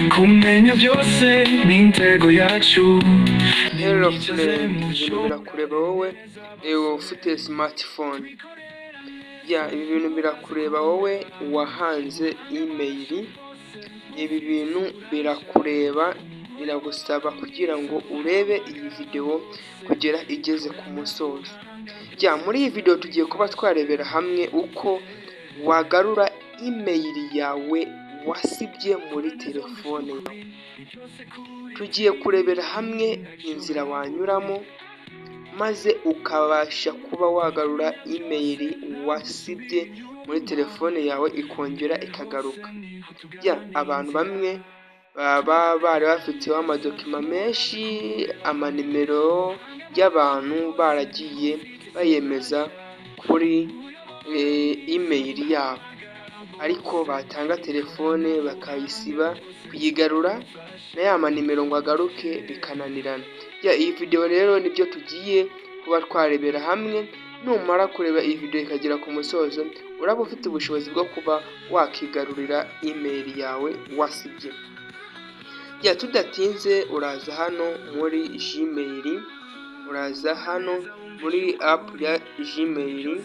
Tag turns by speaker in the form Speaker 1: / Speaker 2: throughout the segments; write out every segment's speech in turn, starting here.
Speaker 1: Kumenya byose ni intego yacu.
Speaker 2: Hello friend, ibintu birakureba wowe ufite smartphone. Ya, ibi bintu birakureba wowe wahanze email, ibi bintu birakureba, biragusaba kugira ngo urebe iyi video kugera igeze ku musozo. Ya, muri iyi video tugiye kuba twarebera hamwe uko wagarura email yawe wasibye muri telefone yawe. Tugiye kurebera hamwe inzira wanyuramo maze ukabasha kuba wagarura email wasibye muri telefone yawe, ikongera ikagaruka. Ya, abantu bamwe baba bari bafiteho amadocument menshi, amanimero y'abantu baragiye bayemeza kuri email yabo, ariko batanga telefone bakayisiba, kuyigarura na ya manimero ngo agaruke bikananirana. Ya, iyi video rero nibyo tugiye kuba twarebera hamwe. Numara kureba iyi video ikagera ku musozo, uraba ufite ubushobozi bwo kuba wakigarurira email yawe wasibye. Ya, tudatinze, uraza hano muri Gmail, uraza hano muri app ya Gmail,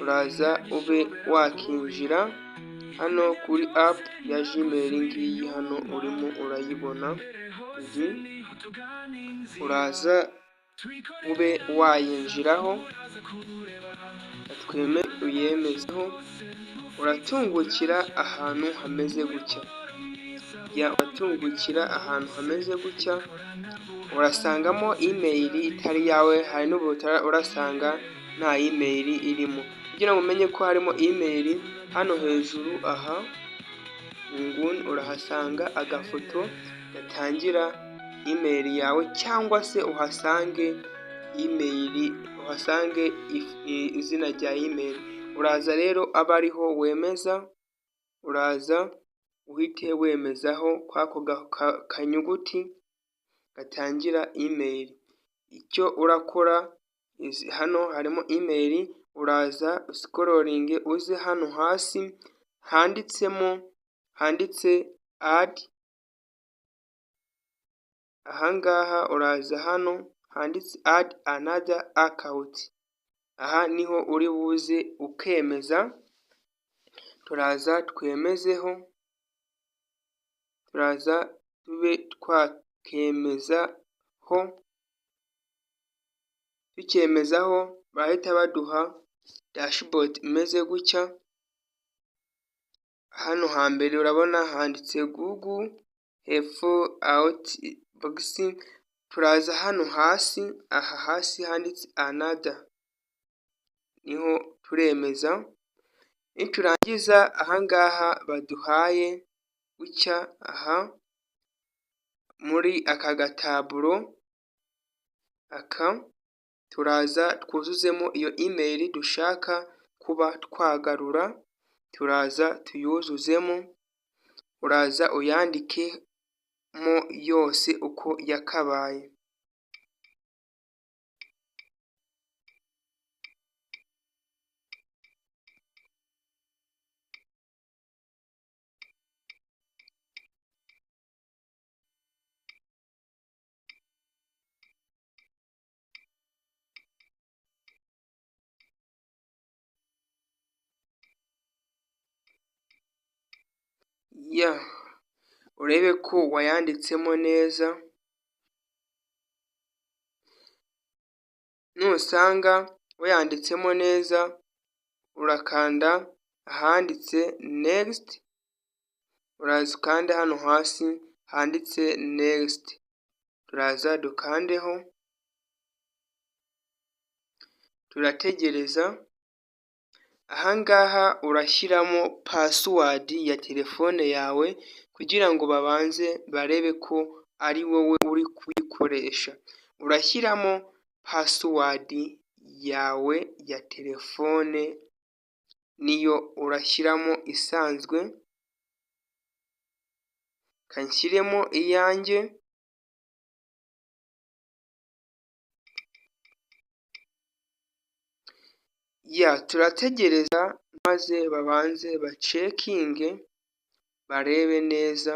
Speaker 2: uraza ube wakinjira hano kuri app ya Gmail. Ngiyi hano, urimo urayibona iyi. Uraza ube wayinjiraho, tweme uyemezeho, uratungukira ahantu hameze gutya. Ya, uratungukira ahantu hameze gutya, urasangamo email itari iyawe, hari n'ubu urasanga nta email irimo. Kugira ngo umenye ko harimo email, hano hejuru aha mu nguni urahasanga agafoto gatangira email yawe, cyangwa se uhasange email, uhasange izina rya email. Uraza rero abe ariho wemeza, uraza uhite wemezaho kw'ako kanyuguti gatangira email. Icyo urakora, hano harimo email, uraza uscrollinge uze hano hasi handitsemo, handitse add. Ahangaha uraza hano handitse "add another account", aha niho uri buze ukemeza. Turaza twemezeho, turaza tube twakemezaho. Tucyemezaho barahita baduha dashboard imeze gutya. Hano hambere urabona handitse Google, hepfo Outbox. Turaza hano hasi, aha hasi handitse "another", niho turemeza. Niturangiza, ahangaha baduhaye gutya, aha muri aka gataburo aka, turaza twuzuzemo iyo email dushaka kuba twagarura, turaza tuyuzuzemo. Uraza uyandikemo yose uko yakabaye. Ya, urebe ko wayanditsemo neza. Nusanga wayanditsemo neza, urakanda ahanditse "next". Uraza ukande hano hasi handitse "next", turaza dukandeho, turategereza. Ahangaha urashyiramo password ya telefone yawe kugira ngo babanze barebe ko ari wowe uri kuyikoresha. Urashyiramo password yawe ya telefone, niyo urashyiramo isanzwe. Reka nshyiremo iyanjye. Ya, turategereza maze babanze bacheckinge barebe neza.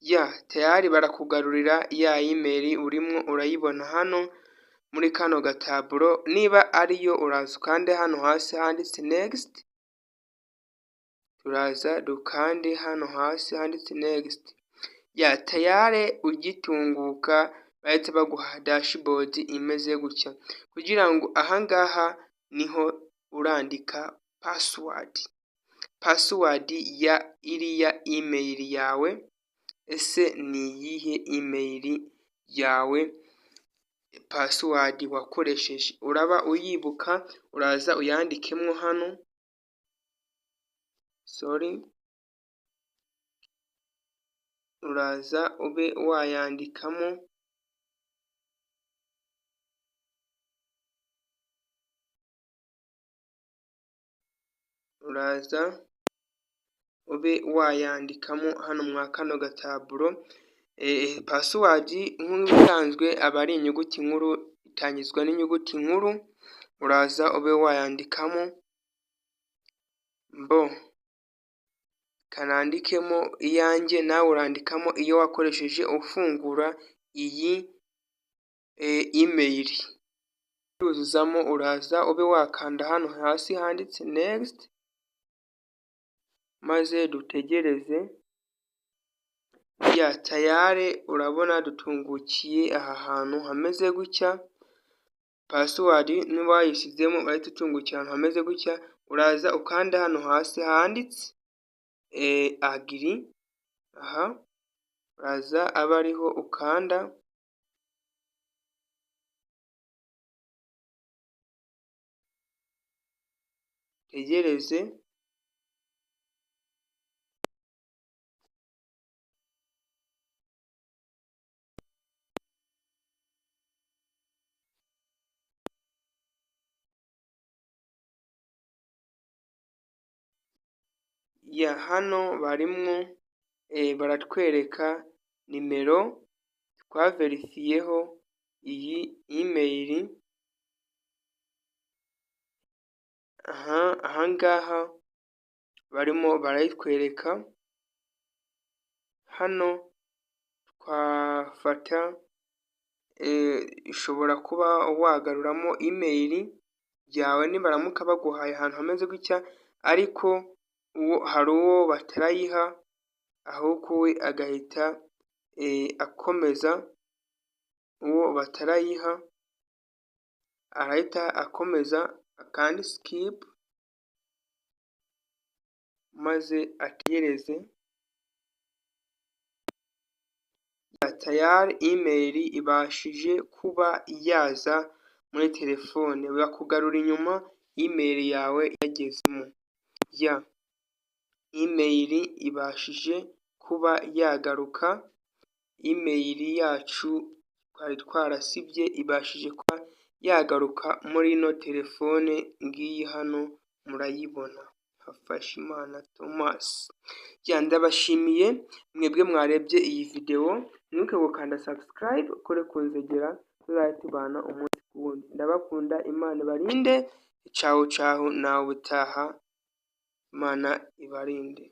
Speaker 2: Ya tayari barakugarurira ya email urimo urayibona hano muri kano gataburo. Niba ariyo, uraza ukande hano hasi handitse next. Turaza dukande hano hasi handitse next. Ya tayari ugitunguka bahita baguha dashboard imeze gutya, kugira ngo ahangaha niho urandika password ya iriya email yawe. Ese ni iyihe email yawe password wakoresheje? Uraba uyibuka, uraza uyandikemo hano. Sorry, uraza ube wayandikamo. Uraza ube wayandikamo hano mwa kano gataburo. Password nk'ibisanzwe aba ari inyuguti nkuru, itangizwa n'inyuguti nkuru. Uraza ube wayandikamo. Mbo kanandikemo iyanjye, nawe urandikamo iyo wakoresheje ufungura iyi email. Yuzuzamo, uraza ube wakanda hano hasi handitse next, maze dutegereze. Ya tayari urabona dutungukiye aha hantu hameze gutya. Password niba wayishyizemo, urahita utungukira ahantu hameze gutya. Uraza ukanda hano hasi handitse agree. Aha uraza aba ariho ukanda. Tegereze. Ya hano barimwo baratwereka nimero twaverifiyeho iyi email. Ahangaha barimo barayitwereka. Hano twafata, ushobora kuba wagaruramo email yawe nibaramuka baguhaye ahantu hameze gutya, ariko hari uwo batarayiha, ahubwo we agahita akomeza. Uwo batarayiha arahita akomeza akande skip, maze ategereze. Tayari email ibashije kuba yaza muri telefone, bakugarura inyuma email yawe yagezemo. Ya email ibashije kuba yagaruka, email yacu twari twarasibye ibashije kuba yagaruka muri ino telefone. Ngiyi hano murayibona, Hafashimana Thomas. Ndabashimiye mwebwe mwarebye iyi videwo. Mwibuke gukanda subscribe, ukore ku nzogera, tuzajya tubana umunsi ku wundi. Ndabakunda, Imana ibarinde. Cawu cawu, nawe utaha, Imana ibarinde.